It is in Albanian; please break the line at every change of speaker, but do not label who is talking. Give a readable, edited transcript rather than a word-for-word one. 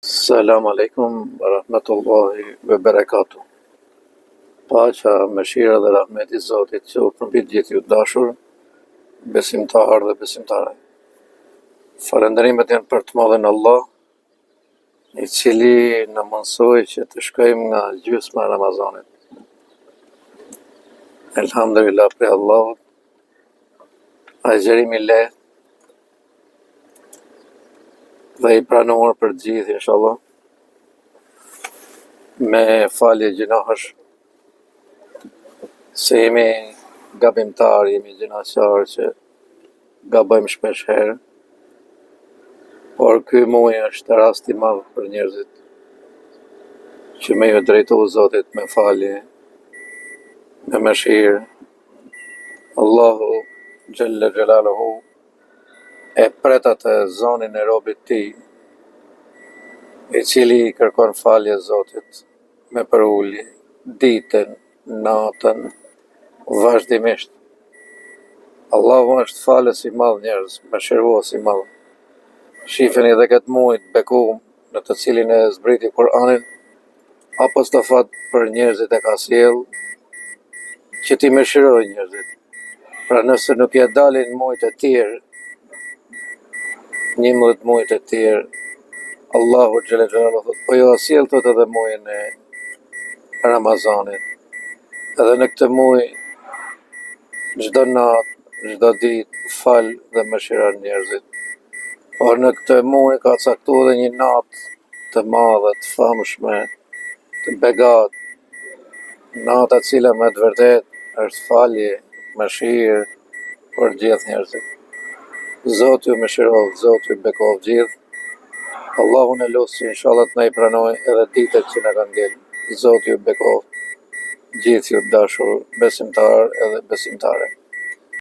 Selam Alejkum ve Rahmetullahi ve Berekatuh. Paqa, mëshira dhe rahmeti i Zotit qoftë mbi të gjithë ju të dashur besimtarë dhe besimtare. Falënderimet janë për të madhin Allah, i cili na mundësoi që të shkojmë nga gjysma e Ramazanit. Elhamdulillah prej Allahut, agjërim i lehtë dhe i pranuar për të gjithë inshallah me falje gjynahësh se jemi gabimtar, jemi gjynahqar që gabojmë shpesh herë, por ky muaj është rast i madh për njerëzit që me ju drejtu Zotit me falje, me mëshirë, Allahu xhelle xhelaluhu e pret atë zonin e robit të tij, i cili i kërkon falje Zotit me përulje ditën, natën, vazhdimisht. Allahu është falës i madh njerëz, mëshirues i madh. Shifeni edhe këtë muaj të bekum në të cilin e zbriti Kur'anin, apostofat për njerëzit e ka sjell që t'i mëshirojë njerëzit. Pra nëse nuk ia dalin muajt e tjerë, 11 muajt e tjerë, Allahu xhele xhelaluhu thotë, po jua sjell thotë edhe muajin e Ramazanit. Edhe në këtë muaj çdo natë, çdo ditë fal dhe mëshiron njerëzit. Por në këtë muaj ka caktuar edhe një natë të madhe, të famshme, të begatë, nata e cila me të vërtetë është falje, mëshirë për të gjithë njerëzit. Zoti ju mëshiroftë, Zoti ju bekoftë gjithë. Allahun e lus që inshallah të na i pranojë edhe ditët që na kanë ngel. Zoti ju bekoftë gjithë ju të dashur besimtarë edhe besimtare.